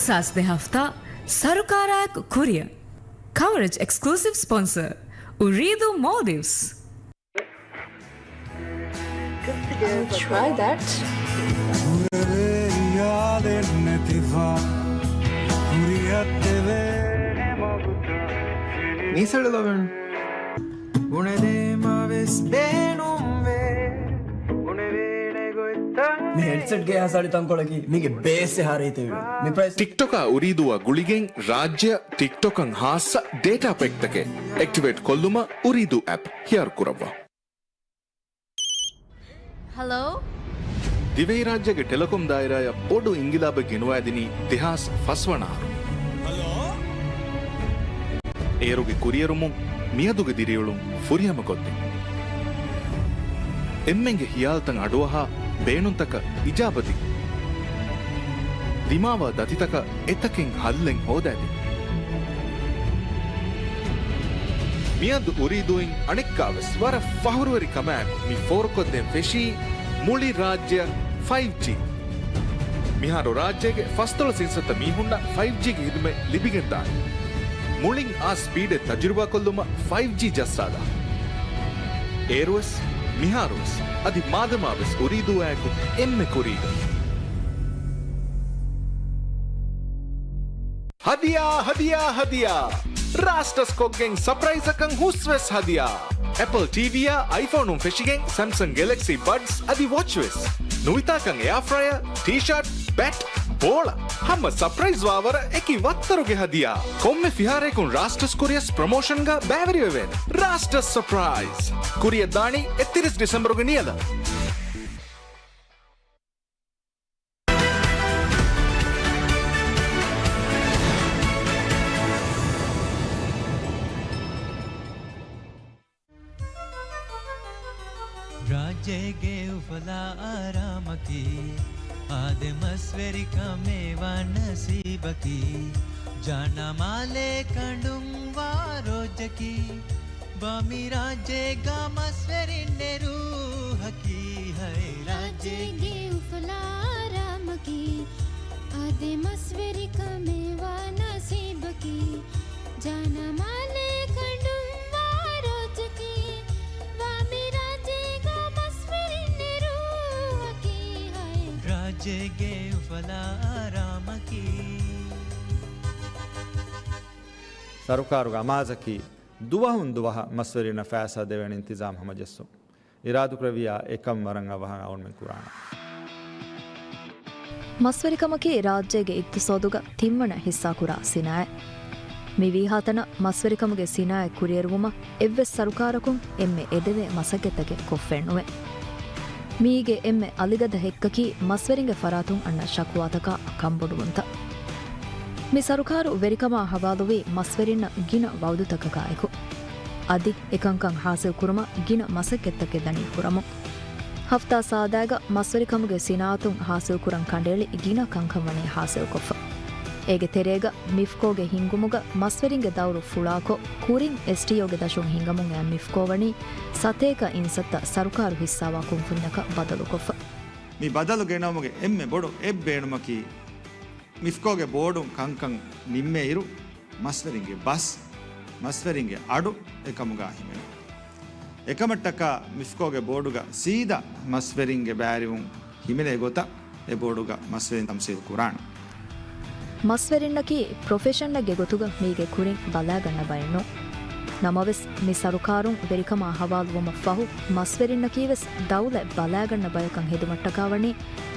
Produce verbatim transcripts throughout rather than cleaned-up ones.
ސާސް ދެ ހަފްތާ ސަރުކާރާއެކު ކުރިއަށް. ކަވަރޭޖް އެކްސްކްލޫސިވް ސްޕޮންސަރ، އުރީދޫ މޯލްޑިވްސް. I'll try that. މީސަޅުލޮވެން. ބުނެދޭމަވެސް ބޭނުންވޭ. މި ހެޑްސެޓްގެ އެހާ ސަޅި ތަންކޮޅަކީ މީގެ ބޭސް އެހާ ރީތިވެ. މި ޕްރައިސް. ޓިކްޓޮކާ އުރީދޫއާ ގުޅިގެން ރާއްޖެއަށް ޓިކްޓޮކަށް ހާއްސަ ޑޭޓާ ޕެކްތަކެއް އެކްޓިވޭޓް ކޮށްލުމަށް އުރީދޫ އެޕް ހިޔާރު ކުރައްވާ. ހަލޯ؟ ދިވެހިރާއްޖޭގެ ޓެލެކޮމް ދާއިރާއަށް ބޮޑު އިންގިލާބެއް ގެނުވައިދިނީ ދެހާސް ފަސް ވަނަ އަހަރު. އޭރުގެ ކުރިއެރުމުން މިއަދުގެ ދިރިއުޅުން ފުރިހަމަކޮށްދިން. އެންމެންގެ ހިޔާލުތައް އަޑުއަހާ، ބޭނުންތަކަށް އިޖާބަދިން. ދިމާވާ ދަތިތަކަށް އެތަކެއް ހައްލެއް ހޯދައިދިން. މިއަދު އުރީދޫއިން އަނެއްކާވެސް ވަރަށް ފަހުރުވެރި ކަމާއެކު މި ފޯރުކޮށްދޭން ފެށީ މުޅި ރާއްޖެއަށް ފައިވް ޖީ. މިހާރު ރާއްޖޭގެ ފަސްދޮޅަސް އިންސައްތަ މީހުންނަށް ފައިވް ޖީގެ ހިދުމަތް ލިބިގެންދާނެ. މުޅިން އާ ސްޕީޑެއް ތަޖުރިބާކޮށްލުމަށް ފައިވް ޖީ ޖައްސާލާ. އޭރުވެސް، މިހާރުވެސް، އަދި މާދަމާވެސް އުރީދޫއާއެކު އެންމެ ކުރީގަ. ހަދިޔާ، ހަދިޔާ، ހަދިޔާ! ރާސްޓަސް ކޮށްގެން ސަޕްރައިޒަކަށް ހުސްވެސް ހަދިޔާ! އެޕަލް ޓީވީއާ އައިފޯނުން ފެށިގެން ސެމްސަން ގެލެކްސީ ބަޑްސް އަދި ވޮޗްވެސް. ނުވިތާކަން އެއާ ފްރަޔަރ، ޓީޝާޓް، ބެޓް، ބޯޅަ. ހަމަ ސަޕްރައިޒް ވާވަރަށް އެކި ވައްތަރުގެ ހަދިޔާ. ކޮންމެ ފިހާރަޔަކުން ރާސްޓަސް ކުރިއަސް ޕްރޮމޯޝަންގަ ބައިވެރިވެވޭނެ. ރާސްޓަސް ސަޕްރައިޒް. ކުރިއަށް ދާނީ އެއްތިރީސް ޑިސެމްބަރުގެ ނިޔަލަށް. ރާއްޖޭގެ އުފަލާ އާރާމަކީ، އާދެ މަސްވެރިކަމޭ ވާ ނަސީބަކީ، ޖާނަމާލޭ ކަނޑުން ވާ ރޯއްޖަކީ، ވާ މި ރާއްޖޭގަ މަސްވެރިންނެ ރޫހަކީ ހައެއް. ރާއްޖޭގެ އުފަލާ އާރާމަކީ، އާދެ މަސްވެރިކަމޭ ވާ ނަސީބަކީ، ޖާނަމާލޭ ކަނޑުން ވާ ރޯއްޖަކީ، ވާ މި ރާއްޖޭގަ މަސްވެރިންނެ ރޫހަކީ ހައެއް. ރާއްޖޭގެ އުފަލާ އާރާމަކީ. ސަރުކާރުގެ އަމާޒަކީ، ދުވަހުން ދުވަހަށް މަސްވެރިންނަށް ފައިސާ ދެވޭނެ އިންތިޒާމް ހަމަޖެއްސުން. އިރާދަކުރެއްވިއްޔާ އެކަން ވަރަށް އަވަހަށް އަޅުމެން ކުރާނަން. މަސްވެރިކަމަކީ ރާއްޖޭގެ އިގްތިސޯދުގަ ތިންވަނަ ހިއްސާކުރާ ސިނާއަތް. މި ވީހާތަނަށް މަސްވެރިކަމުގެ ސިނާއަތް ކުރިއެރުވުމަށް އެއްވެސް ސަރުކާރަކުން އެންމެ އެދެވޭ މަސައްކަތްތަކެއް ކޮށްފައެއްނުވޭ. މީގެ އެންމެ އަލިގަދަ ހެއްކަކީ މަސްވެރިންގެ ފަރާތުން އަންނަ ޝަކުވާތަކާ ކަންބޮޑުވުންތައް. މި ސަރުކާރު ވެރިކަމާ ހަވާލުވީ މަސްވެރިންނަށް ގިނަ ވައުދުތަކަކާއެކު. އަދި އެކަންކަން ހާސިލް ކުރުމަށް ގިނަ މަސައްކަތްތަކެއް ދަނީ ކުރަމުން. ހަފްތާ ސާދައިގަ މަސްވެރިކަމުގެ ސިނާއަތުން ހާސިލް ކުރަން ކަނޑައެޅި ގިނަ ކަންކަން ވަނީ ހާސިލްކޮށްފަ. އޭގެ ތެރޭގަ މިފްކޯގެ ހިންގުމުގަ މަސްވެރިންގެ ދައުރު ފުޅާކޮށް، ކުރިން އެސްޓީއޯގެ ދަށުން ހިނގަމުން އައި މިފްކޯ ވަނީ ސަތޭކަ އިންސައްތަ ސަރުކާރު ހިއްސާވާ ކުންފުންޏަކަށް ބަދަލުކޮށްފަ. މި ބަދަލު ގެނައުމުގެ އެންމެ ބޮޑު އެއްބޭނުމަކީ، މިފްކޯގެ ބޯޑުން ކަންކަން ނިންމޭއިރު، މަސްވެރިންގެ ބަސް، މަސްވެރިންގެ އަޑު އެކަމުގަ ހިމެނުން. އެކަމަށްޓަކާ މިފްކޯގެ ބޯޑުގަ ސީދާ މަސްވެރިންގެ ބައިވެރިވުން ހިމެނޭ ގޮތަށް އެ ބޯޑުގަ މަސްވެރިން ތަމްސީލް ކުރާނެ. މަސްވެރިންނަކީ ޕްރޮފެޝަންއެއްގެ ގޮތުގަ މީގެ ކުރިން ބަލާގަންނަ ބައެއް ނޫން. ނަމަވެސް، މި ސަރުކާރުން ވެރިކަމާ ހަވާލުވުމަށްފަހު، މަސްވެރިންނަކީވެސް ދައުލަތް ބަލާގަންނަ ބަޔަކަށް ހެދުމަށްޓަކާވަނީ،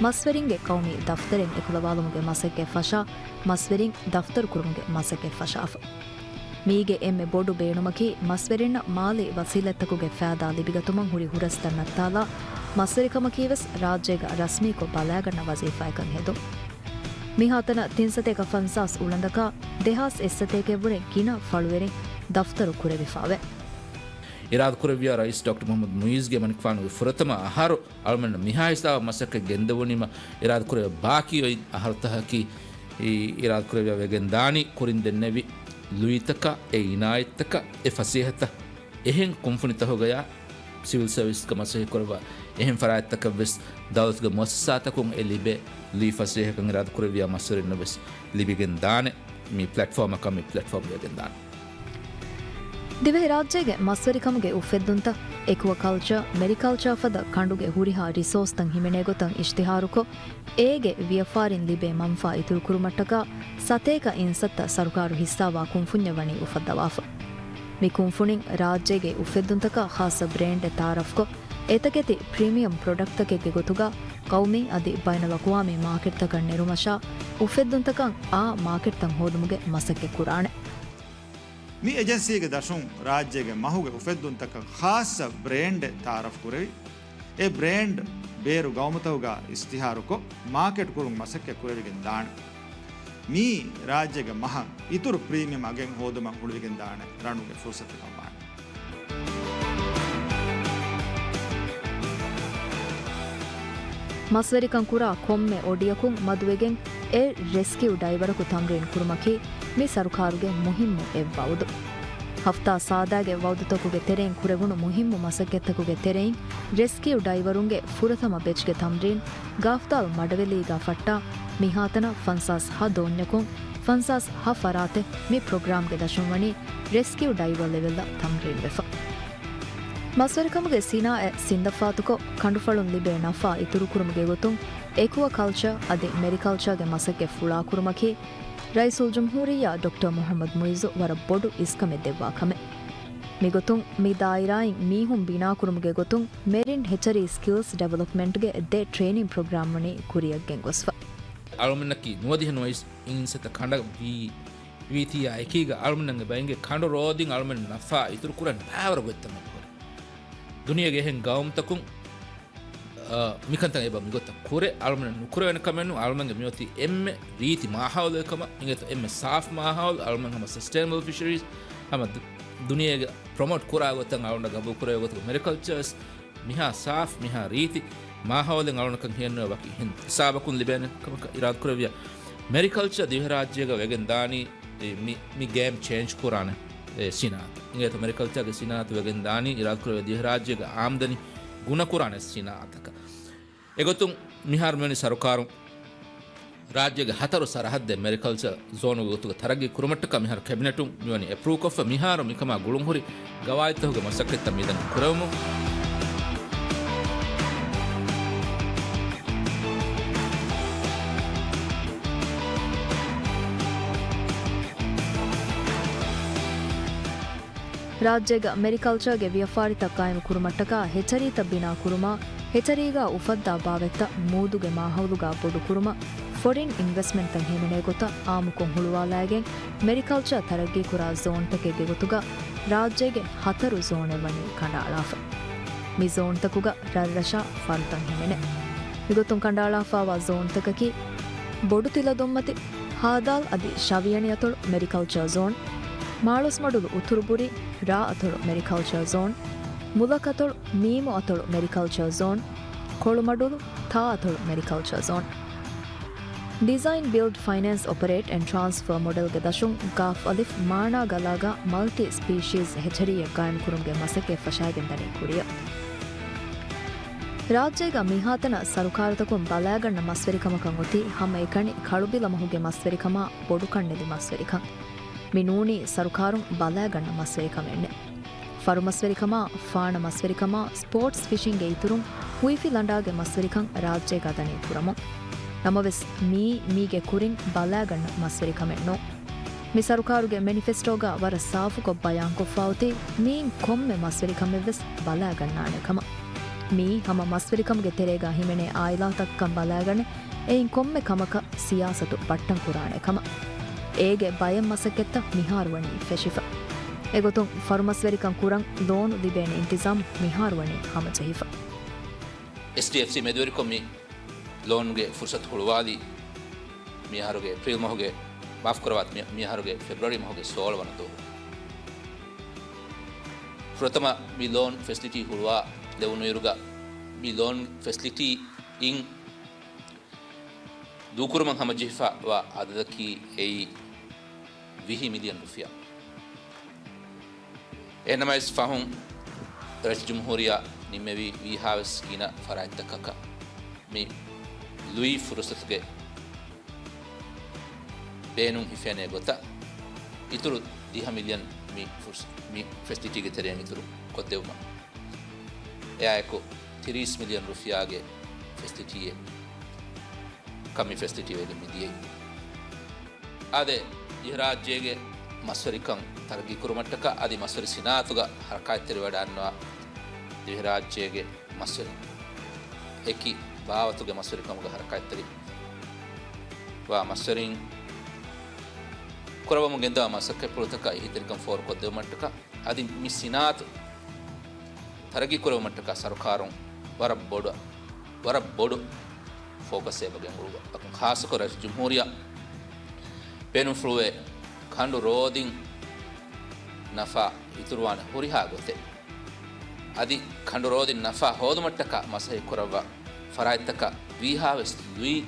މަސްވެރިންގެ ޤައުމީ ދަފްތަރެއް އެކުލަވާލުމުގެ މަސައްކަތް ފަށާ، މަސްވެރިން ދަފްތަރު ކުރުމުގެ މަސައްކަތް ފަށާފަ. މީގެ އެންމެ ބޮޑު ބޭނުމަކީ، މަސްވެރިންނަށް މާލީ ވަސީލަތްތަކުގެ ފައިދާ ލިބިގަތުމަށް ހުރި ހުރަސްތައް ނައްތާލާ، މަސްވެރިކަމަކީވެސް ރާއްޖޭގަ ރަސްމީކޮށް ބަލާގަންނަ ވަޒީފާއަކަށް ހެދުން. މިހާތަނަށް ތިންސަތޭކަ ފަންސާސް އުޅަނދަކާ ދެހާސް އެއްސަތޭކައަށްވުރެ ގިނަ ފަޅުވެރިން ދަފްތަރު ކުރެވިފާވޭ. އިރާދަކުރެއްވިޔާ ރައީސް ޑޮކްޓަރ މުޙައްމަދު މުޢިއްޒުގެ މަނިކުފާނުގެ ފުރަތަމަ އަހަރު އަޅުމެންނަށް މިހާ ހިސާބަށް މަސައްކަތް ގެންދެވުނީމަ، އިރާދަކުރެވޭ ބާކީ އޮތް އަހަރުތަކަކީ، އި-، އިރާދަކުރެވިޔާ ވެގެން ދާނީ ކުރިން ދެންނެވި ލުއިތަކާ، އެ އިނާޔަތްތަކާ، އެ ފަސޭހަތައް އެހެން ކުންފުނިތަކުގަޔާ ސިވިލް ސަރވިސްގަ މަސައްކަތް ކުރައްވާ އެހެން ފަރާތްތަކަށް ވެސް ދައުލަތުގެ މުއައްސަސާތަކުން އެ ލިބޭ ލުއި ފަސޭހަކަން އިރާދަކުރެއްވިޔާ މަސްވެރިންނަށް ވެސް ލިބިގެން ދާނެ. މި ޕްލެޓްފޯމަކަށް މި ޕްލެޓްފޯމް ވެގެން ދާނެ. ދިވެހިރާއްޖޭގެ މަސްވެރިކަމުގެ އުފެއްދުންތައް، އެކުއަ ކަލްޗާ، މެރިކަލްޗާ ފަދަ ކަނޑުގެ ހުރިހާ ރިސޯސްތައް ހިމެނޭގޮތަށް އިޝްތިހާރުކޮށް، އޭގެ ވިޔަފާރިން ލިބޭ މަންފާ އިތުރުކުރުމަށްޓަކާ ސަތޭކަ އިންސައްތަ ސަރުކާރު ހިއްސާވާ ކުންފުންޏެއް ވަނީ އުފައްދަވާފަ. މި ކުންފުނިން ރާއްޖޭގެ އުފެއްދުންތަކަށް ޚާއްޞަ ބްރޭންޑެއް ތައާރަފްކޮށް، އެތަކެތި ޕްރީމިއަމް ޕްރޮޑަކްޓްތަކެއްގެ ގޮތުގަ ޤައުމީ އަދި ބައިނަލްއަޤްވާމީ މާކެޓްތަކަށް ނެރުމަށާ، އުފެއްދުންތަކަށް އާ މާކެޓްތައް ހޯދުމުގެ މަސައްކަތް ކުރާނެ. މި އެޖެންސީގެ ދަށުން ރާއްޖޭގެ މަހުގެ އުފެއްދުންތަކަށް ޚާއްޞަ ބްރޭންޑެއް ތައާރަފް ކުރެވި، އެ ބްރޭންޑް ބޭރު ގައުމުތަކުގަ އިޝްތިހާރުކޮށް، މާކެޓް ކުރުން މަސައްކަތް ކުރެވިގެން ދާނެ. މިއީ ރާއްޖޭގެ މަހަށް އިތުރު ޕްރީމިއަމް އަގެއް ހޯދުމަށް ހުޅުވިގެން ދާނެ ރަނުގެ ފުރުސަތަކަށް ވާނެ. މަސްވެރިކަން ކުރާ ކޮންމެ އޮޑިއަކުން މަދުވެގެން އެއް ރެސްކިއު ޑައިވަރަކު ތަމްރީން ކުރުމަކީ މި ސަރުކާރުގެ މުހިއްމު އެއް ވައުދު. ހަފްތާ ސާދާގެ ވައުދުތަކުގެ ތެރެއިން ކުރެވުނު މުހިއްމު މަސައްކަތްތަކުގެ ތެރެއިން ރެސްކިއު ޑައިވަރުންގެ ފުރަތަމަ ބެޗްގެ ތަމްރީން ގާފްދާލް މަޑަވެލީގަ ފައްޓާ މިހާތަނަށް ފަންސާސް ހަ ދޯންޏަކުން ފަންސާސް ހަ ފަރާތެއް މި ޕްރޮގްރާމްގެ ދަށުން ވަނީ ރެސްކިއު ޑައިވަރ ލެވެލްއަށް ތަމްރީން ވެފަ. މަސްވެރިކަމުގެ ސިނާއަތް ސިންދަފާތުކޮށް، ކަނޑުފަޅުން ލިބޭ ނަފާ އިތުރުކުރުމުގެ ގޮތުން އެކުއަ ކަލްޗާ އަދި މެރިކަލްޗާގެ މަސައްކަތް ފުޅާކުރުމަކީ، ރައީސުލްޖުމްހޫރިއްޔާ ޑޮކްޓަރ މުޙައްމަދު މުޢިއްޒު ވަރަށް ބޮޑު އިސްކަމެއް ދެއްވާ ކަމެއް. މިގޮތުން މި ދާއިރާއިން މީހުން ބިނާކުރުމުގެ ގޮތުން މެރިން ހެޗަރީ ސްކިލްސް ޑިވެލޮޕްމަންޓްގެ ދެ ޓްރޭނިން ޕްރޮގްރާމް ވަނީ ކުރިއަށް ގެންގޮސްފަ. އަޅުމެންނަކީ ނުވަދިހަ ނުވައިސް އިންސަތަ ކަނޑަށް ވީ، ވީތީއާ އެކީގަ އަޅުމެންނަށް އެބަ އެނގޭ ކަނޑު ރޯދިން އަޅުމެން ނަފާ އިތުރު ކުރަން ބާވަރު ގޮތްތައް މި ހުރި. ދުނިޔޭގެ އެހެން ގައުމުތަކުން، އާ، މިކަންތައް އެބަ މިގޮތަށް ކުރޭ. އަޅުމެން ނުކުރެވޭނެ ކަމެއް ނޫން. އަޅުމެންގެ މިއޮތީ އެންމެ ރީތި މާހައުލެއް ކަމަށް، އިނގޭތޯ އެންމެ ސާފް މާހައުލު، އަޅުމެން ހަމަ ސަސްޓެނަބަލް ފިޝަރީޒް، ހަމަ ދު-، ދުނިޔޭގެ ޕްރޮމޯޓް ކުރާ ގޮތަށް އަޅުންނަށް ގަބޫލު ކުރެވޭ ގޮތުގަ މެރިކަލްޗަރސް މިހާ ސާފް، މިހާ ރީތި މާހައުލެއް އަޅުންނަކަށް ހިއެއްނުވޭ ވަކި އެހެން ހިސާބަކުން ލިބޭނެ ކަމަކަށް އިރާދަކުރެއްވިޔާ. މެރިކަލްޗަރ ދިވެހިރާއްޖޭގަ ވެގެން ދާނީ މި، މި ގޭމް ޗޭންޖް ކުރާނެ އެ ސިނާއަތު. އިނގޭތޯ މެރިކަލްޗާގެ ސިނާއަތު ވެގެން ދާނީ އިރާދަކުރެއްވިޔާ ދިވެހިރާއްޖޭގެ އާމްދަނީ ގުނަކުރާނެ ސިނާއަތަކަށް. އެގޮތުން މިހާރު މިވަނީ ސަރުކާރުން ރާއްޖޭގެ ހަތަރު ސަރަހައްދެއް މެރިކަލްޗަރ ޒޯނުގެ ގޮތުގަ ތަރައްގީ ކުރުމަށްޓަކާ މިހާރު ކެބިނެޓުން މިވަނީ އެޕްރޫވްކޮށްފަ. މިހާރު މިކަމާ ގުޅުންހުރި ގަވާއިދުތަކުގެ މަސައްކަތްތައް މިދަނީ ކުރެވުމުން. ރާއްޖޭގަ މެރިކަލްޗާގެ ވިޔަފާރިތައް ޤާއިމު ކުރުމަށްޓަކާ ހެޗަރީތައް ބިނާ ކުރުމާ، ހެޗަރީގަ އުފައްދާ ބާވަތްތައް މޫދުގެ މާހައުލުގަ ބޮޑު ކުރުމަށް، ފޮރިން އިންވެސްޓްމަންޓްތައް ހިމެނޭ ގޮތަށް އާއްމުކޮށް ހުޅުވާލައިގެން މެރިކަލްޗާ ތަރައްގީކުރާ ޒޯންތަކެއްގެ ގޮތުގަ ރާއްޖޭގެ ހަތަރު ޒޯނެއް ވަނީ ކަނޑައަޅާފަ. މި ޒޯންތަކުގަ ރަށްރަށާ ފަރުތައް ހިމެނޭ. މިގޮތުން ކަނޑައަޅާފައިވާ ޒޯންތަކަކީ ބޮޑުތިލަދުންމަތި، ހާދާލް އަދި ޝަވިޔަނި އަތޮޅު މެރިކަލްޗާ ޒޯން، މާޅޮސްމަޑުލު އުތުރުބުރީ ރާ އަތޮޅު މެރިކަލްޗާ ޒޯން، މުލަކް އަތޮޅު މީމު އަތޮޅު މެރިކަލްޗާ ޒޯން، ކޮޅުމަޑުލު ތާ އަތޮޅު މެރިކަލްޗާ ޒޯން. ޑިޒައިން، ބިލްޑް، ފައިނޭންސް، އޮޕަރޭޓް އެންޑް ޓްރާންސްފާ މޮޑެލްގެ ދަށުން ގާފް އަލިފް މާނާ ގަލާގާ މަލްޓި ސްޕީޝީސް ހެޗަރީއެއް ޤާއިމުކުރުމުގެ މަސައްކަތް ފަށާގެންދަނީ ކުރިއަށް. ރާއްޖޭގަ މިހާތަނަށް ސަރުކާރުތަކުން ބަލާގަންނަ މަސްވެރިކަމަކަށް އޮތީ ހަމައެކަނި ކަޅުބިލަމަހުގެ މަސްވެރިކަމާ ބޮޑުކަންނެލި މަސްވެރިކަން. މި ނޫނީ ސަރުކާރުން ބަލާގަންނަ މަސްވެރިކަމެއްނެއް. ފަރުމަސްވެރިކަމާ، ފާނަ މަސްވެރިކަމާ، ސްޕޯޓްސް ފިޝިންގެ އިތުރުން ހުއިފި ލަނޑާގެ މަސްވެރިކަން ރާއްޖޭގަ ދަނީ ކުރަމުން. ނަމަވެސް، މިއީ މީގެ ކުރިން ބަލާގަންނަ މަސްވެރިކަމެއް ނޫން. މި ސަރުކާރުގެ މެނިފެސްޓޯގަ ވަރަށް ސާފުކޮށް ބަޔާންކޮށްފައި އޮތީ، މިއިން ކޮންމެ މަސްވެރިކަމެއްވެސް ބަލާގަންނާނެ ކަމަށް. މިއީ ހަމަ މަސްވެރިކަމުގެ ތެރޭގަ ހިމެނޭ އާއިލާތަކަކަށް ބަލާގަނެ، އެއިން ކޮންމެ ކަމަކަށް ސިޔާސަތު ބައްޓަން ކުރާނެ ކަމަށް. އޭގެ ބައެއް މަސައްކަތްތައް މިހާރު ވަނީ ފެށިފަ. އެގޮތުން ފަރުމަސްވެރިކަން ކުރަން ލޯނު ލިބޭނެ އިންތިޒާމް މިހާރު ވަނީ ހަމަޖެހިފަ. އެސްޑީއެފްސީ މެދުވެރިކޮށް މި ލޯނުގެ ފުރުސަތު ހުޅުވާލީ މިއަހަރުގެ އޭޕްރީލް މަހުގެ، މާފުކުރައްވާ، މި، މިއަހަރުގެ ފެބްރުއަރީ މަހުގެ ސޯޅަ ވަނަ ދުވަހު. ފުރަތަމަ މި ލޯން ފެސިލިޓީ ހުޅުވާ ލެވުނުއިރުގަ، މި ލޯން ފެސިލިޓީ އިން ދޫކުރުމަށް ހަމަޖެހިފައިވާ އަދަދަކީ އެއީ ވިހި މިލިއަން ރުފިޔާ. އެހެންނަމަވެސް ފަހުން ރައީސް ޖުމްހޫރިއްޔާ ނިމެވި ވީހާވެސް ގިނަ ފަރާތްތަކަކަށް މި ލުއި ފުރުސަތުގެ ބޭނުން ހިފޭނެ ގޮތަށް، އިތުރު ދިހަ މިލިއަން މި ފުރުސަ-، މި ފެސިލިޓީގެ ތެރެއިން އިތުރު ކޮށްދެވުމަށް، އެއާއެކު ތިރީސް މިލިއަން ރުފިޔާގެ ފެސިލިޓީއެއް ކަން މި ފެސިލިޓީ ވެގެން މި ދިޔައީ. އާދެ، ދިވެހިރާއްޖޭގެ މަސްވެރިކަން ތަރައްގީކުރުމަށްޓަކާ އަދި މަސްވެރި ސިނާއަތުގަ ހަރަކާތްތެރިވެވަޑައިގަންނަވާ ދިވެހިރާއްޖޭގެ މަސްވެރިން އެކި ބާވަތުގެ މަސްވެރިކަމުގަ ހަރަކާތްތެރިވާ މަސްވެރިން ކުރައްވަމުން ގެންދަވާ މަސައްކަތްޕުޅުތަކަށް އެހީތެރިކަން ފޯރުކޮށްދެވުމަށްޓަކާ އަދި މި ސިނާއަތު ތަރައްގީކުރެވުމަށްޓަކާ ސަރުކާރުން ވަރަށް ބޮޑު، ވަރަށް ބޮޑު ފޯކަސް އެބަ ގެންގުޅުއްވާ. އަކުން ޚާއްޞަކޮށް ރައީސުލްޖުމްހޫރިއްޔާ ބޭނުންފުޅުވޭ ކަނޑު ރޯދިން ނަފާ އިތުރުވާނެ ހުރިހާ ގޮތެއް. އަދި ކަނޑު ރޯދިން ނަފާ ހޯދުމަށްޓަކާ މަސައްކަތް ކުރައްވާ ފަރާތްތަކަށް ވީހާވެސް ލުއި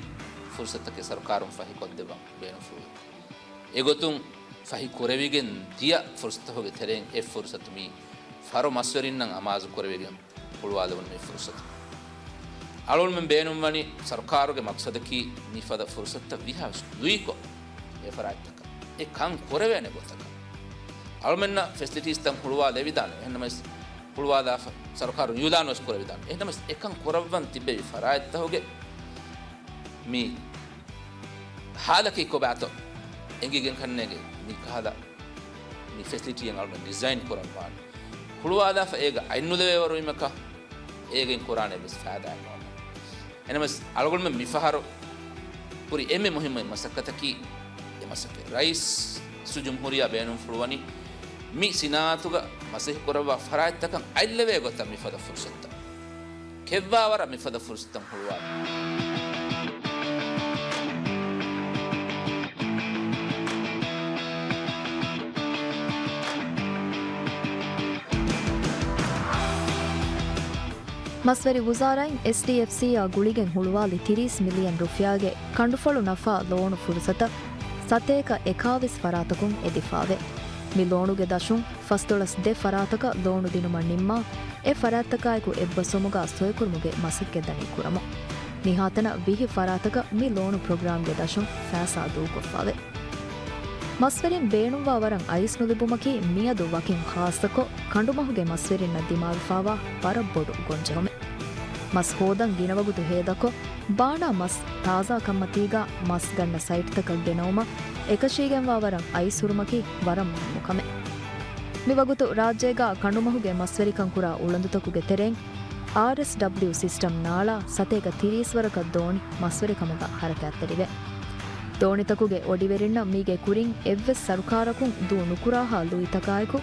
ފުރުސަތަކެއް ސަރުކާރުން ފަހިކޮށްދެއްވަން ބޭނުންފުޅުވޭ. އެގޮތުން ފަހި ކުރެވިގެން ދިޔަ ފުރުސަތުގެ ތެރެއިން އެއް ފުރުސަތު މީ ފަރު މަސްވެރިންނަށް އަމާޒު ކުރެވިގެން ހުޅުވާލެވުނު މި ފުރުސަތު. އަޅުގަނޑުމެން ބޭނުންވަނީ ސަރުކާރުގެ މަޤްޞަދަކީ މިފަދަ ފުރުސަތުތައް ވީހާވެސް ލުއިކޮށް އެ ފަރާތްތަކަށް އެ ކަން ކުރެވޭނެ ގޮތަކަށް. އަޅުމެންނަށް ފެސިލިޓީސްތައް ހުޅުވާލެވިދާނެ. އެހެންނަމަވެސް ހުޅުވާލާފަ ސަރުކާރުން އިޢުލާނުވެސް ކުރެވިދާނެ. އެހެންނަމަވެސް އެކަން ކުރައްވަން ތިއްބެވި ފަރާތްތަކުގެ މި ހާލަކީ ކޮބާތޯ އެނގިގެން ކަންނޭނގެ މި ކަހަލަ މި ފެސިލިޓީއެއް އަޅުގަނޑު ޑިޒައިން ކުރަން ވާނެ. ހުޅުވާލާފަ އޭގަ އަތް ނުލެވޭވަރު ވީމަކާ އޭގެން ކުރާނެ އެއްވެސް ފައިދާއެއް ނޯންނާނެ. އެހެންނަމަވެސް އަޅުގަނޑުމެން މިފަހަރު ކުރި އެންމެ މުހިއްމު މަސައްކަތަކީ އެ މަސައްކަތް. ރައީސުލްޖުމްހޫރިއްޔާ ބޭނުންފުޅުވަނީ މި ސިނާއަތުގަ މަސައްކަތް ކުރައްވާ ފަރާތްތަކަށް އަތްލެވޭ ގޮތަށް މިފަދަ ފުރުސަތުތައް ކެއްވާވަރަށް މިފަދަ ފުރުސަތުތައް ހުޅުވާލީ. މަސްވެރި ވުޒާރާއިން އެސްޑީއެފްސީއާ ގުޅިގެން ހުޅުވާލި ތިރީސް މިލިއަން ރުފިޔާގެ ކަނޑުފަޅު ނަފާ ލޯނު ފުރުސަތަށް ސަތޭކަ އެކާވީސް ފަރާތަކުން އެދިފާވޭ. މި ލޯނުގެ ދަށުން ފަސްދޮޅަސް ދެ ފަރާތަކަށް ލޯނު ދިނުމަށް ނިންމާ، އެ ފަރާތްތަކާއެކު އެއްބަސްވުމުގަ ސޮއިކުރުމުގެ މަސައްކަތް ދަނީ ކުރަމުން. މިހާތަނަށް ވިހި ފަރާތަކަށް މި ލޯނު ޕްރޮގްރާމްގެ ދަށުން ފައިސާ ދޫކޮށްފާވޭ. މަސްވެރިން ބޭނުންވާ ވަރަށް އައިސް ނުލިބުމަކީ މިއަދު ވަކިން ޚާއްޞަކޮށް ކަނޑުމަހުގެ މަސްވެރިންނަށް ދިމާވެފާވާ ވަރަށް ބޮޑު ގޮންޖެހުމެއް. މަސް ހޯދަން ގިނަވަގުތު ހޭދަކޮށް، ބާނާ މަސް ތާޒާކަންމަތީގަ މަސް ގަންނަ ސައިޓްތަކަށް ގެނައުމަށް އެކަށީގެންވާ ވަރަށް އައިސް ހުރުމަކީ ވަރަށް މުހިއްމު ކަމެއް. މިވަގުތު ރާއްޖޭގަ ކަނޑުމަހުގެ މަސްވެރިކަން ކުރާ އުޅަނދުތަކުގެ ތެރެއިން އާރްއެސްޑަބްލިޔު ސިސްޓަމް ނާޅާ ސަތޭކަ ތިރީސް ވަރަކަށް ދޯނި މަސްވެރިކަމުގަ ހަރަކާތްތެރިވޭ. ދޯނިތަކުގެ އޮޑިވެރިންނަށް މީގެ ކުރިން އެއްވެސް ސަރުކާރަކުން ދޫ ނުކުރާހާ ލުއިތަކާއެކު،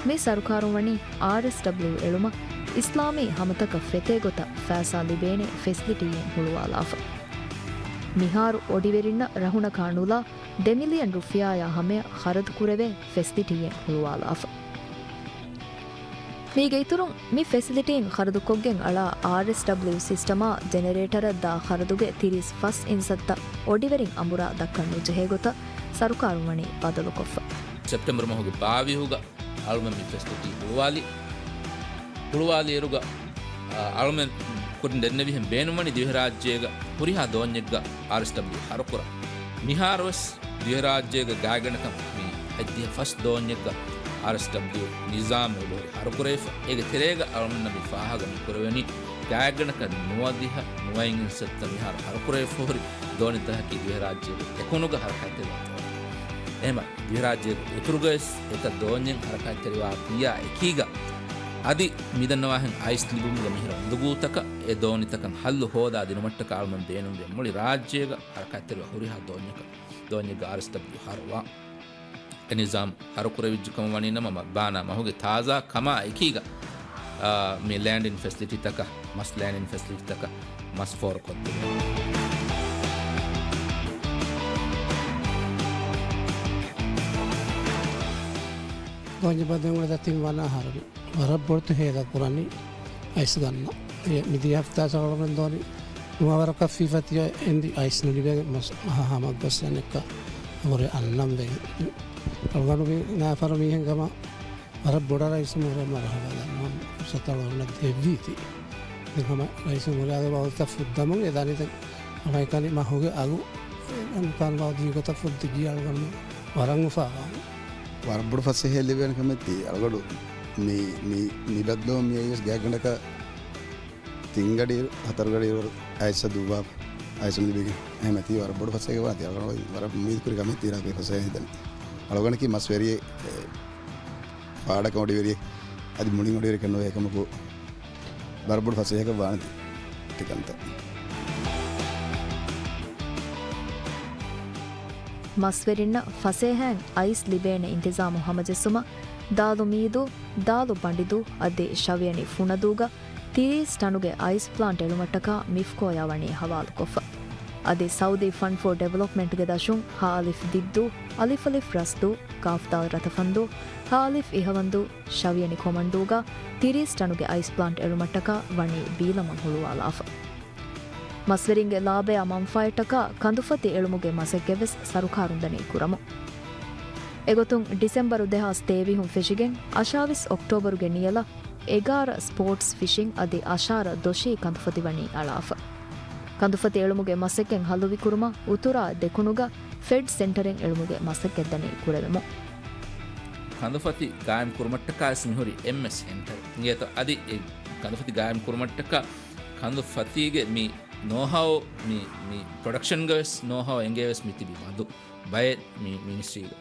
މި ސަރުކާރުން ވަނީ އާރްއެސްޑަބްލިޔު އެޅުމަށް އިސްލާމީ ހަމަތަކަށް ފެތޭ ގޮތަށް ފައިސާ ލިބޭނެ ފެސިލިޓީއެއް ހުޅުވާލާފަ. މިހާރު އޮޑިވެރިންނަށް ރަހުނަކާ ނުލާ ދެ މިލިއަން ރުފިޔާއާ ހަމަޔަށް ޚަރަދުކުރެވޭ ފެސިލިޓީއެއް ހުޅުވާލާފަ. މީގެ އިތުރުން، މި ފެސިލިޓީން ޚަރަދުކޮށްގެން އަޅާ އާރްއެސްޑަބްލިޔު ސިސްޓަމާ ޖެނެރޭޓަރަށް ދާ ޚަރަދުގެ ތިރީސް ފަސް އިންސައްތަ އޮޑިވެރިން އަނބުރާ ދައްކަން ނުޖެހޭ ގޮތަށް ސަރުކާރުން ވަނީ ބަދަލުކޮށްފަ. ސެޕްޓެމްބަރު މަހުގެ ބާވީހުގަ އަޅުމެން މި ފެސިލިޓީ ހުޅުވާލި. ހުޅުވާލިއިރުގަ، އަ، އަޅުމެން ކުރިން ދެންނެވިހެން ބޭނުންވަނީ ދިވެހިރާއްޖޭގަ ހުރިހާ ދޯންޏެއްގަ އާރްއެސްޑަބްލިޔު ހަރުކުރަން. މިހާރުވެސް ދިވެހިރާއްޖޭގަ ގާތްގަނޑަކަށް މި ހަތްދިހަ ފަސް ދޯންޏެއްގަ އާރްއެސްޑަބްލިޔު ނިޒާމް އެބަހުރި ހަރުކުރެވިފަ. އޭގެ ތެރޭގަ އަޅުމެންނަށް މި ފާހަގަ މި ކުރެވެނީ ގާތްގަނޑަކަށް ނުވަދިހަ ނުވައެއް އިންސައްތަ މިހާރު ހަރުކުރެވިފަހުރި ދޯނިތަކަކީ ދިވެހިރާއްޖޭގެ ދެކުނުގަ ހަރަކާތްތެރިވާ ދޯނި. އެހެމަ ދިވެހިރާއްޖޭގެ އުތުރުގަވެސް އެތައް ދޯންޏެއް ހަރަކާތްތެރިވާތީއާ އެކީގަ، އަދި މިދަންނަވާހެން އައިސް ލިބުމުގަ މިހިރަ އުނދަގޫތަކަށް އެ ދޯނިތަކަށް ހައްލު ހޯދާ ދިނުމަށްޓަކާ އަޅުމެން ބޭނުންވޭ މުޅި ރާއްޖޭގަ ހަރަކާތްތެރިވާ ހުރިހާ ދޯންޏަކަށް، ދޯންޏެއްގަ އާރްއެސްޑަބްލިޔު ހަރުވާ. އެ ނިޒާމް ހަރުކުރެވިއްޖެ ކަމަށް ވަނީ ނަމަ، މަ-، ބާނާ މަހުގެ ތާޒާ ކަމާ އެކީގަ، އާ، މި ލޭންޑިން ފެސިލިޓީތަކަށް، މަސް ލޭންޑިން ފެސިލިޓީތަކަށް މަސް ފޯރުކޮށްދެވޭ. ދޯންޏެއް ބަދަލު ވެ ދަތިން ވަނަ އަހަރު ވަރަށް ބޮޑު ހޭދަ ކުރަނީ އައިސް ގަންނަ. އެ މިދިޔަ ހަފްތާ ސަޅަވަން ދޯނި ނުވަވަރަކަށް ފީފަތި އެންޑި އައިސް ނުލިބޭ މަސް ހަމަ ގޮސް އަނެއްކާ ހުރެ އަންނަން ވެގެން. އަޅުގަނޑު މި ނާފަރު މީހެން ކަމަށް ވަރަށް ބޮޑަށް ރައީސު މުހުރަ މަރުހަބާ ދަންނަވަން ފުރުސަތު އަޅުގަނޑަށް ދެއްވީތީ. ހަމަ ރައީސު މުރާދު ބައުދަ ފުއްދަމުން އެ ދަނީ މައިކަނި މަހުގެ އަގު އެ އަންތާން ބައުދީގޮތަށް ފުއްދި ގިޔަ އަޅުގަނޑު ވަރަށް އުފާވާނެ. ވަރަށް ބޮޑު ފަސޭހަ ލިބޭނެ ކަމެއް ތީ އަޅުގަޑު މި، މި، މި ބަދްލުވުން މި އައިސް ގާތްގަނޑަކަށް ތިން ގަޑި ހަތަރު ގަޑި އައިސް ދުއްވާ އައިސް ލިބިގެން އެހެމެ ތީ ވަރަށް ބޮޑު ފަސޭހަ ވާތީ އަޅުގަނޑު ވަރަށް އުއްމީދު ކުރި ކަމެއް ތީ ރާގެ ފަސޭހަ ދަނީ. އަޅުގަނޑަކީ މަސްވެރިއެއް، އެ، ފާޑަކަށް އޮޑިވެރިއެއް އަދި މުޅިން އޮޑިވެރިއެއް ނުވޭ ކަމަކު ވަރަށް ބޮޑު ފަސޭހަކަށް ވާނެތީ ތިކަންތައް. މަސްވެރިންނަށް ފަސޭހައިން އައިސް ލިބޭނެ އިންތިޒާމު ހަމަޖެއްސުމަށް ދާލު މީދޫ، ދާލު ބަނޑިދޫ އަދި ޝަވިޔަނި ފުނަދޫގަ ތިރީސް ޓަނުގެ އައިސް ޕްލާންޓް އެޅުމަށްޓަކާ މިފްކޯޔާ ވަނީ ހަވާލުކޮށްފަ. އަދި ސައުދީ ފަންޑް ފޯ ޑިވެލޮޕްމަންޓްގެ ދަށުން ހަ އަލިފް ދިއްދޫ، އަލިފް އަލިފް ރަސްދޫ، ކާފް ދާލް ރަތަފަންދޫ، ހަ އަލިފް އިހަވަންދޫ، ޝަވިޔަނި ކޮމަންދޫގަ ތިރީސް ޓަނުގެ އައިސް ޕްލާންޓް އެޅުމަށްޓަކާ ވަނީ ބީލަމަށް ހުޅުވާލާފަ. މަސްވެރިންގެ ލާބަޔާ މަންފާއަށްޓަކާ ކަނދުފަތި އެޅުމުގެ މަސައްކަތްވެސް ސަރުކާރުން ދަނީ ކުރަމުން. އެގޮތުން ޑިސެމްބަރު ދެހާސް ތޭވީހުން ފެށިގެން އަށާވީސް އޮކްޓޯބަރުގެ ނިޔަލަށް އެގާރަ ސްޕޯޓްސް ފިޝިން އަދި އަށާރަ ދޮށީ ކަނދުފަތި ވަނީ އަޅާފަ. ކަނދުފަތި އެޅުމުގެ މަސައްކަތް ހަލުވިކުރުމަށް އުތުރާ ދެކުނުގަ ފެޑް ސެންޓަރެއް އެޅުމުގެ މަސައްކަތް ދަނީ ކުރެވެމުން. ކަނދުފަތި ގާއިމް ކުރުމަށްޓަކާވެސް މިހުރި އެންމެ ސެންޓަރ އިނގޭތޯ. އަދި އެ ކަނދުފަތި ގާއިމް ކުރުމަށްޓަކާ ކަނދުފަތީގެ މި ނޯހައު، މި، މި ޕްރޮޑަކްޝަންގަވެސް ނޯހައު އެނގޭވެސް މި ތިބި މަދު ބައެއް މި މިނިސްޓްރީގަ.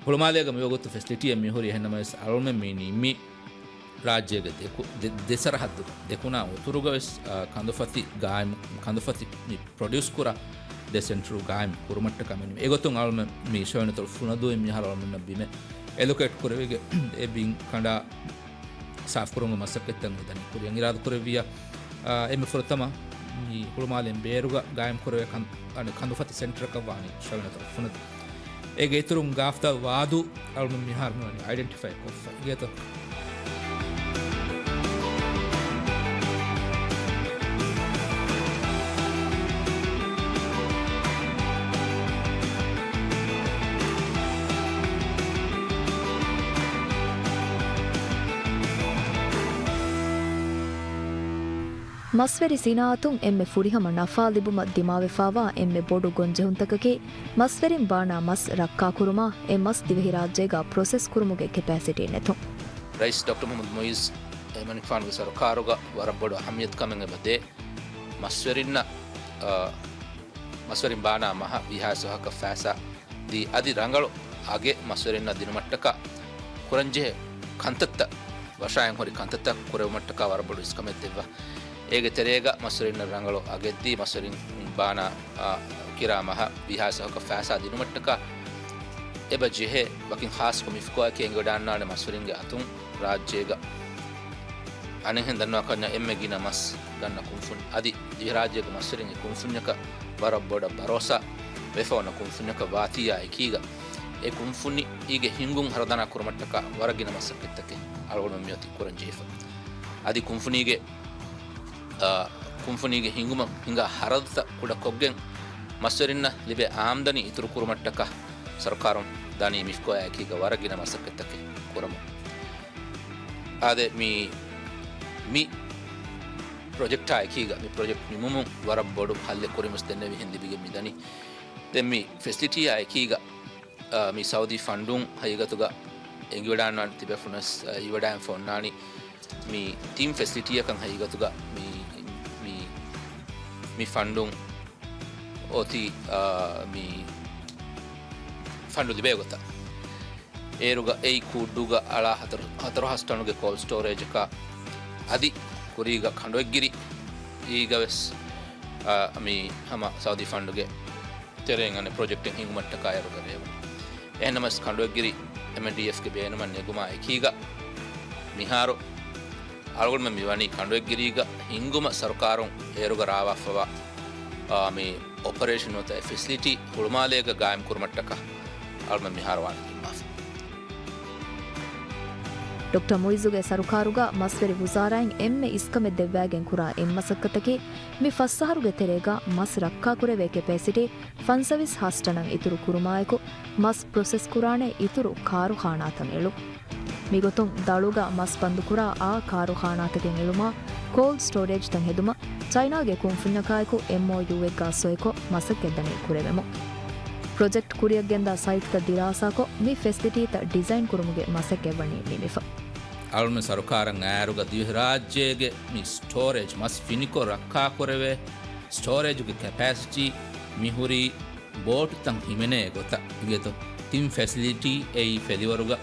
ހުޅުމާލޭގަ މިވަގުތު ފެސިލިޓީއެއް މިހުރި އެހެންނަމަވެސް އަޅުމެން މި ނިންމީ ރާއްޖޭގެ ދެކު-، ދެ-، ދެ ސަރަހައްދުގަ، ދެކުނާ އުތުރުގަވެސް، އާ، ކަނދުފަތި ގާއިމް، ކަނދުފަތި މި ޕްރޮޑިއުސް ކުރާ ދެ ސެންޓަރު ގާއިމް ކުރުމަށްޓަކާ މި، އެގޮތުން އަޅުމެން މި ޝަވިޔަނި އަތޮޅު ފުނަދޫއިން މިހާރު އަޅުމެންނަށް ބިމެއް އެލޮކޭޓް ކުރެވިގެން އެ ބިން ކަނޑާ ސާފުކުރުމުގެ މަސައްކަތްތައް މި ދަނީ ކުރިޔަށް އިރާދަކުރެއްވިއްޔާ، އާ، އެންމެ ފުރަތަމަ މި ހުޅުމާލެއިން ބޭރުގަ ގާއިމް ކުރެވޭ ކަން-، އަނެއް ކަނދުފަތި ސެންޓަރަކަށް ވާނީ ޝަވިޔަނި އަތޮޅު ފުނަދޫ. އޭގެ އިތުރުން ގާފްދާލް ވާދޫ އަޅުމެން މިހާރު މިވަނީ އައިޑެންޓިފައި ކޮށްފަ އިނގޭތޯ. މަސްވެރި ސިނާއަތުން އެންމެ ފުރިހަމަ ނަފާ ލިބުމަށް ދިމާވެފާވާ އެންމެ ބޮޑު ގޮންޖެހުންތަކަކީ، މަސްވެރިން ބާނާ މަސް ރައްކާކުރުމާ، އެ މަސް ދިވެހިރާއްޖޭގަ ޕްރޮސެސް ކުރުމުގެ ކެޕޭސިޓީ ނެތުން. ރައީސް ޑޮކްޓަރ މުހައްމަދު މުއިއްޒު އެމަނިކުފާނުގެ ސަރުކާރުގަ ވަރަށް ބޮޑު އަހައްމިޔަތު ކަމެއް އެބަ ދޭ. މަސްވެރިންނަށް، އާ، މަސްވެރިން ބާނާ މަހަށް ވީހާވެސް ފަހަކަށް ފައިސާ ދީ، އަދި ރަނގަޅު އަގެއް މަސްވެރިންނަށް ދިނުމަށްޓަކާ ކުރަންޖެހޭ ކަންތައްތައް، ވަށާއިން ހުރި ކަންތައްތައް ކުރެވުމަށްޓަކާ ވަރަށް ބޮޑު އިސްކަމެއް ދެއްވާ. އޭގެ ތެރޭގަ މަސްވެރިންނަށް ރަނގަޅު އަގެއްދީ، މަސްވެރިން ބާނާ، އާ، ކިރާ މަހަށް ވީހާވެސް ފަހަކަށް ފައިސާ ދިނުމަށްޓަކާ އެބަ ޖެހޭ، ވަކިން ޚާއްޞަކޮށް މިފްކޯއަކީ އެނގިވަޑައިގަންނާނެ މަސްވެރިންގެ އަތުން ރާއްޖޭގަ އަނެއްހެން ދަންނަވާކަންޏާ އެންމެ ގިނަ މަސް ގަންނަ ކުންފުނި. އަދި ދިވެހިރާއްޖޭގެ މަސްވެރިން އެ ކުންފުންޏަކަށް ވަރަށް ބޮޑަށް ބަރޯސާ ވެފަ އޮންނަ ކުންފުންޏަކަށް ވާތީއާ އެކީގަ، އެ ކުންފުނީގެ ހިންގުން ހަރަދަނާ ކުރުމަށްޓަކާ ވަރަށް ގިނަ މަސައްކަތްތަކެއް އަޅުގަނޑު މިއޮތީ ކުރަން ޖެހިފަ. އަދި ކުންފުނީގެ، އާ، ކުންފުނީގެ ހިންގުމަށް ހިނގާ ހަރަދުތައް ކުޑަކޮށްގެން، މަސްވެރިންނަށް ލިބޭ އާމްދަނީ އިތުރު ކުރުމަށްޓަކާ ސަރުކާރުން ދަނީ މިފްކޯއާ އެކީގަ ވަރަށް ގިނަ މަސައްކަތްތަކެއް ކުރަމުން. އާދެ، މި، މި ޕްރޮޖެކްޓާ އެކީގަ، މި ޕްރޮޖެކްޓް ނިމުމުން ވަރަށް ބޮޑު ހައްލެއް ކުރިން ވެސް ދެންނެވިހެން ލިބިގެން މިދަނީ. ދެން މި ފެސިލިޓީއާ އެކީގަ، އާ، މި ސައުދީ ފަންޑުން ހަގީގަތުގަ އެނގިވަޑާންވާން ތިބޭފުޅުން ވެސް، އާ، އެނގިވަޑާން ފޮންނާނީ. މި ތިން ފެސިލިޓީއަކަށް ހަގީގަތުގަ މި، މި، މި ފަންޑުން އޮތީ، އާ، މި ފަންޑު ލިބޭ ގޮތަށް. އޭރުގަ އެއީ ކޫއްޑޫގަ އަޅާ ހަތަރު، ހަތަރު ހާސް ޓަނުގެ ކޯލްޑް ސްޓޯރޭޖަކާ އަދި ކުރީގަ ކަނޑުއެއްގިރިއީގަ ވެސް، އާ، މި ހަމަ ސައުދީ ފަންޑުގެ ތެރެއިން އަނެއް ޕްރޮޖެކްޓެއް ހިންގުމަށްޓަކާ އޭރުގަ ރޭވުނީ. އެހެންނަމަވެސް ކަނޑުއެއްގިރި އެމްއެންޑީއެފްގެ ބޭނުމަށް ނެގުމާ އެކީގަ މިހާރު އަޅުގަނޑުމެން މިވަނީ ކަނޑުއެއްގިރީގަ ހިންގުމަށް ސަރުކާރުން އޭރުގަ ރާވާފަވާ، އާ، މި އޮޕަރޭޝަން ނުވަތަ އެ ފެސިލިޓީ ހުޅުމާލޭގަ ގާއިމް ކުރުމަށްޓަކާ އަޅުމެން މިހާރު ވާން ނިންމާފަ. ޑޮކްޓަރ މުއިއްޒުގެ ސަރުކާރުގަ މަސްވެރި ވުޒާރާއިން އެންމެ އިސްކަމެއް ދެއްވާގެން ކުރާ އެއް މަސައްކަތަކީ، މި ފަސް އަހަރުގެ ތެރޭގަ މަސް ރައްކާކުރެވޭ ކެޕޭސިޓީ ފަންސަވީސް ހާސް ޓަނަށް އިތުރު ކުރުމާއެކު، މަސް ޕްރޮސެސް ކުރާނެ އިތުރު ކާރުޚާނާތައް އެޅުން. މިގޮތުން ދަޅުގަ މަސް ބަންދުކުރާ އާ ކާރުޚާނާތަކެއް އެޅުމާ، ކޯލްޑް ސްޓޯރޭޖްތައް ހެދުމަށް ޗައިނާގެ ކުންފުންޏަކާއެކު އެމްއޯޔޫއެއްގާ ސޮއިކޮށް މަސައްކަތްދަނީ ކުރެވެމު. ޕްރޮޖެކްޓް ކުރިއަށްގެންދާ ސައިޓްތައް ދިރާސާކޮށް، މި ފެސިލިޓީތައް ޑިޒައިން ކުރުމުގެ މަސައްކަތްވަނީ ނިމިފަ. އަޅުމެން ސަރުކާރަށް އައިއިރުގަ ދިވެހިރާއްޖޭގެ މި ސްޓޯރޭޖް މަސް ފިނިކޮށް ރައްކާކުރެވޭ ސްޓޯރޭޖުގެ ކެޕޭސިޓީ މިހުރީ ބޯޓުތައް ހިމެނޭ ގޮތަށް އިނގޭތޯ. ތިން ފެސިލިޓީ އެއީ ފެލިވަރުގަ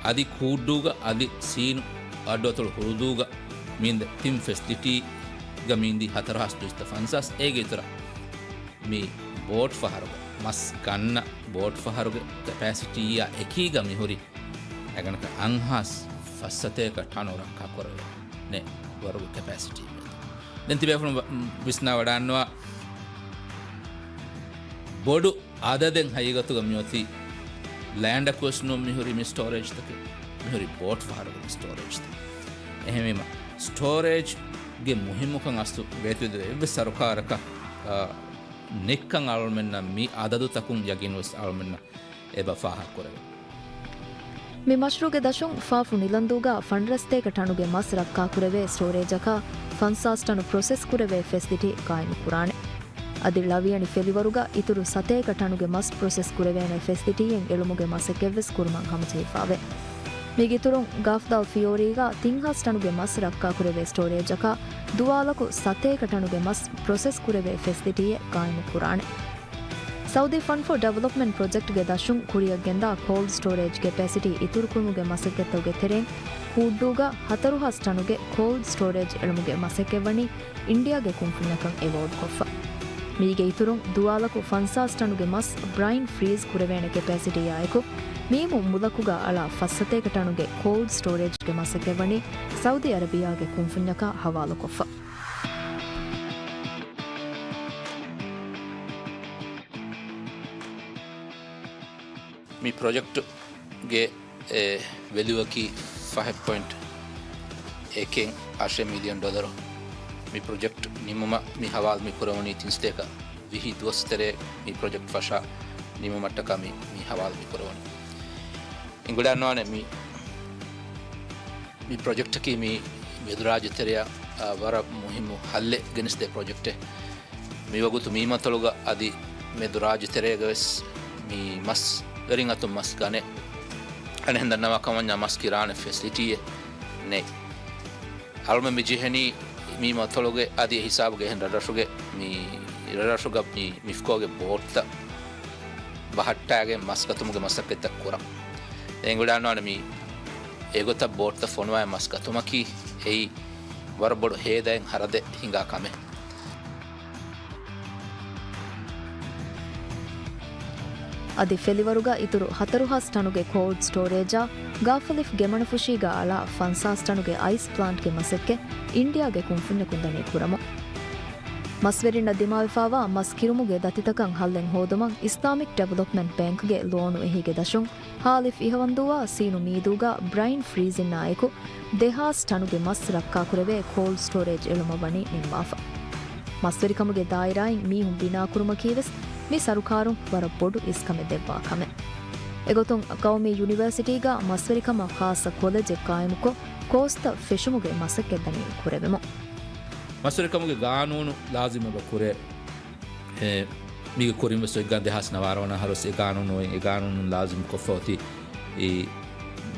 އަދި ކޫއްޑޫގަ އަދި ސީނު އައްޑުއަތޮޅު ހުޅުދޫގަ މި ތިން ފެސިލިޓީގަ މި އިންދީ ހަތަރު ހާސް ދުއިސައްތަ ފަންސާސް. އޭގެ އިތުރަށް މި ބޯޓް ފަހަރުގަ މަސް ގަންނަ ބޯޓް ފަހަރުގެ ކެޕޭސިޓީއާ އެކީގަ މިހުރި އެގަނޑަކަށް އަށް ހާސް ފަސްސަތޭކަ ޓަނު ރައްކާކުރެވޭނެ ވަރުގެ ކެޕޭސިޓީ. ދެން ތިބޭފުޅުން ވިސްނާ ވަޑާންނަވާ ބޮޑު އަދަދެއް ހަގީގަތުގަ މިއޮތީ ލޭންޑަކުވެސް ނޫން މިހުރި މި ސްޓޯރޭޖްތަކެއް. މިހުރި ބޯޓް ފަހަރުގެ މި ސްޓޯރޭޖްތައް. އެހެންވީމަ ސްޓޯރޭޖްގެ މުހިއްމުކަން އަސްލު ވޭތުވެދިޔަ އެއްވެސް ސަރުކާރަކަށް، އާ، ނެތްކަން އަޅުމެންނަށް މި އަދަދުތަކުން ޔަގީންވެސް އަޅުމެންނަށް އެބަ ފާހަގަކުރެވޭ. މި މަޝްރޫގެ ދަށުން ފާފު ނިލަންދޫގަ ފަންރަސްތޭކަ ޓަނުގެ މަސް ރައްކާކުރެވޭ ސްޓޯރޭޖަކާ ފަންސާސް ޓަނު ޕްރޮސެސް ކުރެވޭ ފެސިލިޓީ ގާއިމުކުރާނެ. އަދި ޅަވިޔަނި ފެލިވަރުގަ އިތުރު ސަތޭކަ ޓަނުގެ މަސް ޕްރޮސެސް ކުރެވޭނެ ފެސިލިޓީއެއް އެޅުމުގެ މަސައްކަތްވެސް ކުރުމަށް ހަމަޖެހިފާވޭ. މީގެ އިތުރުން، ގާފްދާލް ފިޔޯރީގަ ތިން ހާސް ޓަނުގެ މަސް ރައްކާކުރެވޭ ސްޓޯރޭޖަކާ ދުވާލަކު ސަތޭކަ ޓަނުގެ މަސް ޕްރޮސެސް ކުރެވޭ ފެސިލިޓީއެއް ގާއިމުކުރާނެ. ސައުދީ ފަންޑް ފޯ ޑިވެލޮޕްމަންޓް ޕްރޮޖެކްޓްގެ ދަށުން ކުރިއަށްގެންދާ ކޯލްޑް ސްޓޯރޭޖް ކެޕޭސިޓީ އިތުރުކުރުމުގެ މަސައްކަތްތަކުގެ ތެރެއިން ކޫއްޑޫގަ ހަތަރު ހާސް ޓަނުގެ ކޯލްޑް ސްޓޯރޭޖް އެޅުމުގެ މަސައްކަތްވަނީ އިންޑިއާގެ ކުންފުންޏަކަށް އެވޯޑްކޮށްފަ. މީގެ އިތުރުން ދުވާލަކު ފަންސާސް ޓަނުގެ މަސް ބްރައިން ފްރީޒް ކުރެވޭނެ ކެޕޭސިޓީއާއެކު، މީމު މުލަކުގަ އަޅާ ފަސް ސަތޭކަ ޓަނުގެ ކޯލްޑް ސްޓޯރޭޖްގެ މަސައްކަތްވަނީ ސައުދީ އަރަބިއާގެ ކުންފުންޏަކާ ހަވާލުކޮށްފަ. މި ޕްރޮޖެކްޓުގެ، އެ، ވެލިއުއަކީ ފަހެއް ޕޮއިންޓް އެކެއް އަށެއް މިލިއަން ޑޮލަރު. މި ޕްރޮޖެކްޓް ނިމުމަށް މި ހަވާލު މި ކުރެވުނީ ތިން ސަތޭކަ ވިހި ދުވަސް ތެރޭ މި ޕްރޮޖެކްޓް ފަށާ ނިމުމަށްޓަކާ މި، މި ހަވާލު މި ކުރެވުނީ. އިނގުޅާންވާނެ މި، މި ޕްރޮޖެކްޓަކީ މި މެދުރާއްޖެ ތެރެއަށް، އާ، ވަރަށް މުހިއްމު ހައްލެއް ގެނެސްދޭ ޕްރޮޖެކްޓެއް. މިވަގުތު މީމަތޮޅުގަ އަދި މެދުރާއްޖެ ތެރޭގަވެސް މި މަސްވެރިން އަތުން މަސް ގަނެ، އަނެއްހެން ދަންނަވާ ކަމަށް މަސް ކިރާނެ ފެސިލިޓީއެއް ނެތް. އަޅުމެން މި ޖެހެނީ މި މަތޮޅުގެ އަދި އެ ހިސާބުގެ އެހެން ރަށްރަށުގެ މި ރަށްރަށުގަ މި މިފްކޯގެ ބޯޓްތައް ބަހައްޓާގެން މަސް ގަތުމުގެ މަސައްކަތްތައް ކުރަން. އެނގުޅާންވާނެ މި އެގޮތަށް ބޯޓްތައް ފޮނުވާ މަސް ގަތުމަކީ އެއީ ވަރަށް ބޮޑު ހޭދައެއް ހަރަދެއް ހިނގާ ކަމެއް. އަދި ފެލިވަރުގަ އިތުރު ހަތަރު ހާސް ޓަނުގެ ކޯލްޑް ސްޓޯރޭޖާ، ގާފަލިފް ގެމަނުފުށީގަ އަޅާ ފަންސާސް ޓަނުގެ އައިސް ޕްލާންޓްގެ މަސައްކަތް އިންޑިއާގެ ކުންފުންޏަކުން ދަނީ ކުރަމުން. މަސްވެރިންނަށް ދިމާވެފާވާ މަސް ކިރުމުގެ ދަތިތަކަށް ހައްލެއް ހޯދުމަށް އިސްލާމިކް ޑިވެލޮޕްމަންޓް ބޭންކްގެ ލޯނު އެހީގެ ދަށުން ހާލިފް އިހަވަންދޫއާ ސީނު މީދޫގަ ބްރައިން ފްރީޒިންނާއެކު ދެހާސް ޓަނުގެ މަސް ރައްކާކުރެވޭ ކޯލްޑް ސްޓޯރޭޖް އެޅުމަށް ވަނީ ނިންމާފަ. މަސްވެރިކަމުގެ ދާއިރާއިން މީހުން ބިނާކުރުމަކީވެސް މި ސަރުކާރުން ވަރަށް ބޮޑު އިސްކަމެއް ދެއްވާ ކަމެއް. އެގޮތުން ޤައުމީ ޔުނިވަރސިޓީގަ މަސްވެރިކަމަށް ޚާއްޞަ ކޮލެޖެއް ޤާއިމުކޮށް، ކޯސްތައް ފެށުމުގެ މަސައްކަތް ދަނީ ކުރެވެމުން. މަސްވެރިކަމުގެ ގާނޫނު ލާޒިމް އެބަ ކުރޭ. އެ، މީގެ ކުރިން ވެސް އޮތްގާ ދެހާސް ނަވާރަ ވަނަ އަހަރު ވެސް އެ ގާނޫނު އޮތް، އެ ގާނޫނުން ލާޒިމް ކޮށްފަ އޮތީ އެ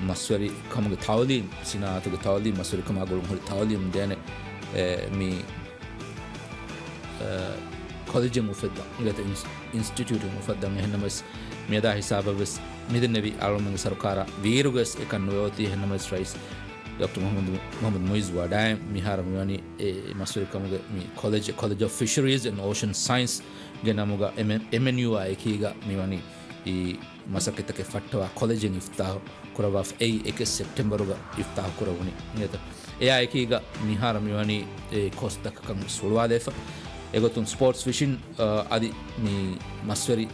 މަސްވެރި ކަމުގެ ތައުލީމް، ސިނާއަތުގެ ތައުލީމް، މަސްވެރި ކަމާ ގުޅުން ހުރި ތައުލީމް ދޭނެ، އެ، މި، އެ، ކޮލެޖެއް އުފެއްދަން، އިންސް-، އިންސްޓިޓިއުޓެއް އުފައްދަން. އެހެންނަމަވެސް، މިއަދާ ހިސާބަށް ވެސް މިދެންނެވި އަޅުމެންގެ ސަރުކާރާ ވީއިރުގަވެސް އެކަން ނުވެ އޮތީ. އެހެންނަމަވެސް ރައީސް ޑޮކްޓަރ މުހައްމަދު، މުހައްމަދު މުއިއްޒު ވަޑައި މިހާރު މިވަނީ އެ މަސްވެރިކަމުގެ މި ކޮލެޖް، ކޮލެޖް އޮފް ފިޝަރީޒް އެންޑް އޯޝަން ސައިންސް ގެ ނަމުގަ އެމް-، އެމްއެންޔޫއާ އެކީގަ މިވަނީ އެ މަސައްކަތްތަކެއް ފައްޓަވާ ކޮލެޖެއް އިފްތާހު ކުރައްވާފަ. އެއީ އެކެއް ސެޕްޓެމްބަރުގަ އިފްތާހު ކުރެވުނީ. އެއާ އެކީގަ މިހާރު މިވަނީ އެ ކޯސްތަކަކަށް ސުޅުވާލައިފަ. އެގޮތުން ސްޕޯޓްސް ފިޝިން، އަ، އަދި މި މަސްވެރި،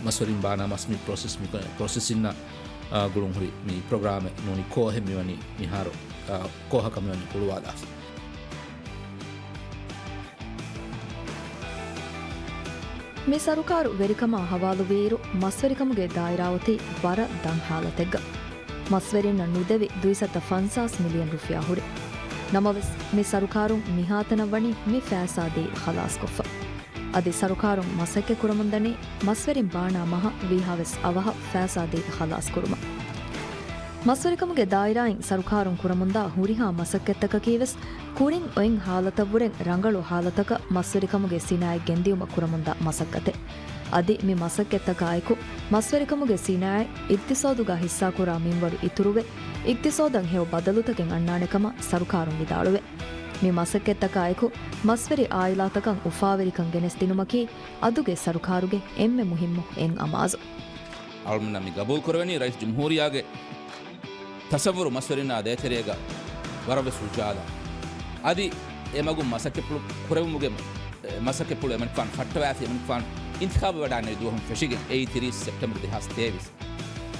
މަސްވެރިން ބާނާ މަސް މި ޕްރޮސެސް މި ޕްރޮސެސިންއާ، އާ، ގުޅުން ހުރި މި ޕްރޮގްރާމެއް ނޫނީ ކޯހެއް މިވަނީ މިހާރު، އާ، ކޯހަކަށް މިވަނީ ހުޅުވާލާފަ. މި ސަރުކާރު ވެރިކަމާ ހަވާލުވިއިރު، މަސްވެރިކަމުގެ ދާއިރާ އޮތީ ވަރަށް ދަށް ހާލަތެއްގަ. މަސްވެރިންނަށް ނުދެވި ދުއިސައްތަ ފަންސާސް މިލިއަން ރުފިޔާ ހުރި. ނަމަވެސް، މި ސަރުކާރުން މިހާތަނަށް ވަނީ މި ފައިސާ ދީ ޚަލާސްކޮށްފަ. އަދި ސަރުކާރުން މަސައްކަތް ކުރަމުންދަނީ މަސްވެރިން ބާނާ މަހަށް ވީހާވެސް އަވަހަށް ފައިސާ ދީ ޚަލާސް ކުރުމަށް. މަސްވެރިކަމުގެ ދާއިރާއިން ސަރުކާރުން ކުރަމުންދާ ހުރިހާ މަސައްކަތްތަކަކީވެސް ކުރިން އޮތް ހާލަތަށްވުރެން ރަނގަޅު ހާލަތަކަށް މަސްވެރިކަމުގެ ސިނާއަތް ގެންދިއުމަށް ކުރަމުންދާ މަސައްކަތެއް. އަދި މި މަސައްކަތްތަކާއެކު މަސްވެރިކަމުގެ ސިނާއަތް އިގްތިސޯދުގަ ހިއްސާކުރާ މިންވަރު އިތުރުވެ، އިގްތިސޯދަށް ހެޔޮ ބަދަލުތަކެއް އަންނާނެ ކަމަށް ސަރުކާރުން ވިދާޅުވޭ. މި މަސައްކަތްތަކާއެކު މަސްވެރި އާއިލާތަކަށް އުފާވެރިކަން ގެނެސްދިނުމަކީ އަދުގެ ސަރުކާރުގެ އެންމެ މުހިއްމު އެއް އަމާޒު. އަޅުމެންނަށް މި ގަބޫލު ކުރެވެނީ ރައީސް ޖުމްހޫރިއްޔާގެ ތަސައްވުރު މަސްވެރިންނާ ދޭތެރޭގަ ވަރަށްވެސް އުޖާލާ. އަދި އެ މަގުން މަސައްކަތްޕުޅު ކުރެވުމުގެ، އެ، މަސައްކަތްޕުޅު އެމަނިކުފާނު ފައްޓަވާފި އެމަނިކުފާނު އިންތިޚާބު ވެވަޑާނެވި ދުވަހުން ފެށިގެން އެއީ ތިރީސް ސެޕްޓެމްބަރު ދެހާސް ތޭވީސް.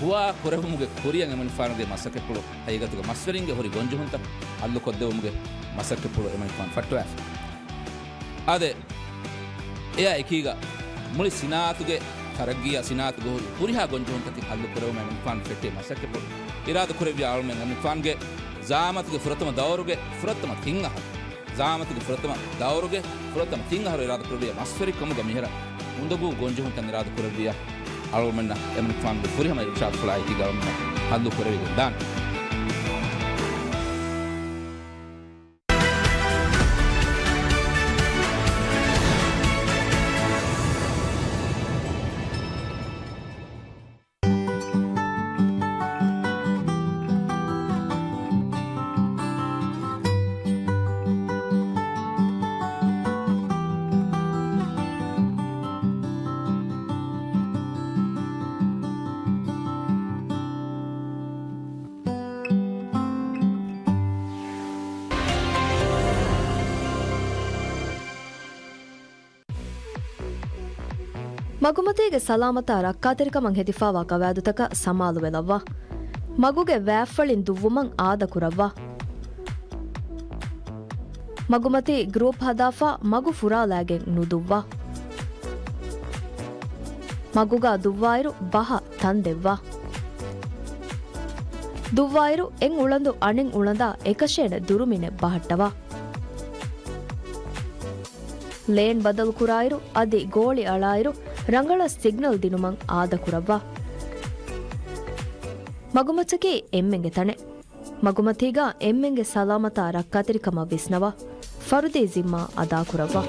ހުވާ ކުރެވުމުގެ ކުރިއަށް އެމަނިކުފާނުގެ މަސައްކަތްޕުޅު ހަގީގަތުގަ މަސްވެރިންގެ ހުރި ގޮންޖެހުންތައް ހައްލުކޮށްދެވުމުގެ މަސައްކަތްޕުޅު އެމަނިކުފާނު ފައްޓަވާފި. އާދެ، އެއާ އެކީގަ މުޅި ސިނާއަތުގެ ތަރައްގީއާ ސިނާއަތުގެ ހުރި ހުރިހާ ގޮންޖެހުންތަކެއް ހައްލު ކުރެވުމަށް އެމަނިކުފާނު ފެއްޓޭ މަސައްކަތްޕުޅު އިރާދަ ކުރެއްވިޔާ އަޅުމެން އެމަނިކުފާނުގެ ޒައާމަތުގެ ފުރަތަމަ ދައުރުގެ ފުރަތަމަ ތިން އަހަރު، ޒައާމަތުގެ ފުރަތަމަ ދައުރުގެ ފުރަތަމަ ތިން އަހަރު އިރާދަ ކުރެއްވިޔާ މަސްވެރިކަމުގަ މިހިރަ އުނދަގޫ ގޮންޖެހުންތައް އިރާދަ ކުރެއްވިޔާ އަޅުމެންނަށް އެމަނިކުފާނުގެ ފުރިހަމަ އިރުޝާދުފުޅާ އެކީގަ އަޅުމެންނަށް ހައްލު ކުރެވިގެން ދާނެ. މަގުމަތީގެ ސަލާމަތާ ރައްކާތެރިކަމަށް ހެދިފާވާ ގަވާއިދުތަކަށް ސަމާލުވެލައްވާ. މަގުގެ ވައިފަޅިން ދުއްވުމަށް އާދަކުރައްވާ. މަގުމަތީ ގްރޫޕް ހަދާފާ މަގު ފުރާލާގެން ނުދުއްވާ. މަގުގާ ދުއްވާއިރު ބަހަށް ތަން ދެއްވާ. ދުއްވާއިރު އެއް އުޅަނދު އަނެއް އުޅަނދާ އެކަށޭނެ ދުރުމިނެއް ބަހައްޓަވާ. ލޭން ބަދަލުކުރާއިރު އަދި ގޯޅި އަޅާއިރު ރަނގަޅަށް ސިގްނަލް ދިނުމަށް އާދަކުރައްވާ. މަގުމައްޗަކީ އެންމެންގެ ތަނެއް. މަގުމަތީގަ އެންމެންގެ ސަލާމަތާ ރައްކާތެރިކަމަށް ވިސްނަވާ. ފަރުދީ ޒިންމާ އަދާކުރައްވާ.